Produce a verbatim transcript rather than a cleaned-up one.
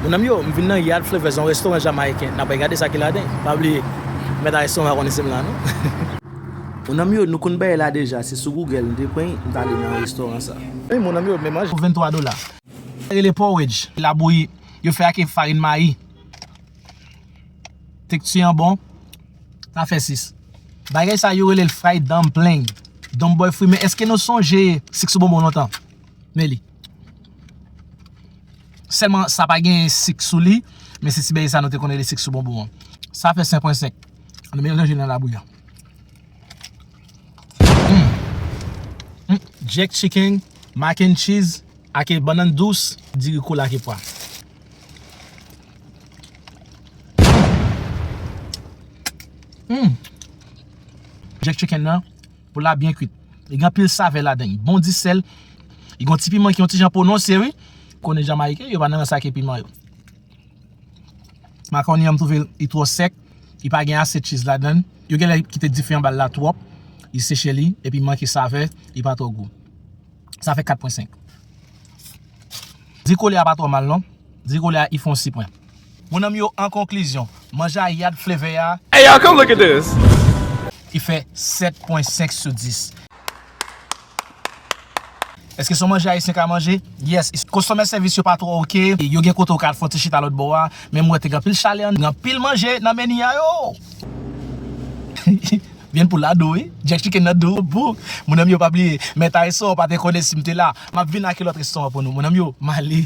Mon ami yo, m vin nan Yard Flavors, yon restoran jamayiken. N ap gade sa ki ladan. Pa bliye, mèt a restoran pa konnen se m la, non. Mon ami yo, nou konn bagay la deja. Se sou Google, m te pran, m t ale nan restoran sa. Wi, mon ami yo, men manje. Pou venntwa dola. Rele porridge. Labouyi, yo fè ak farin mayi. Teksti an bon. Sa fè sis. Bagay sa yo rele l fried dumpling. Dumpling fri, men èske nou sonje sik sou bonbon lontan? Men li. Sèlman sa pa gen sik sou li, men se ti bagay sa nou te konn rele sik sou bonbon an. Sa fè senk pwen senk. Ann melanje nan labouyi a. Mm. Mm. Jerk chicken, mac and cheese, ak bannann dous, diri kola ak pwa. Mm. Jerk chicken nan, pou la byen kwit. Li gen anpil savè ladan. Li bon di sèl. Li gen yon ti piman ki yon ti jan pwononse, wi. Konnen Jamayiken, yo pa nan rans ak piman yo. Makawoni an, m twouve li twò sèk. Li pa gen ase cheese ladan. Yo genlè kite dife anba l la twòp. Li seche li, epi manke savè, li pa twò gou. Sa fè kat pwen senk. Diri kola a pa twò mal, non. Diri kola a, li fè yon sipwen. Mon ami yo, an konklizyon, manje a Yard Flavor a, Hey, y'all, come look at this. Li fè sèt pwen senk sou dis. Èske se yon manje ayisyen ka manje? Yes. Konsomè sèvis yo pa twò oke. Yo gen kote ou ka al fè yon ti chita lòt bò a. Men m wè te gen anpil chalè, gen anpil manje nan meni a yo. Vyann poul la dou, wi. Jerk chicken nan dou. Bou. Mon ami yo, pa bliye, mèt a restoran pa te konnen si m te la. M ap vin ak yon lòt restoran pou nou. Mon ami yo, m ale.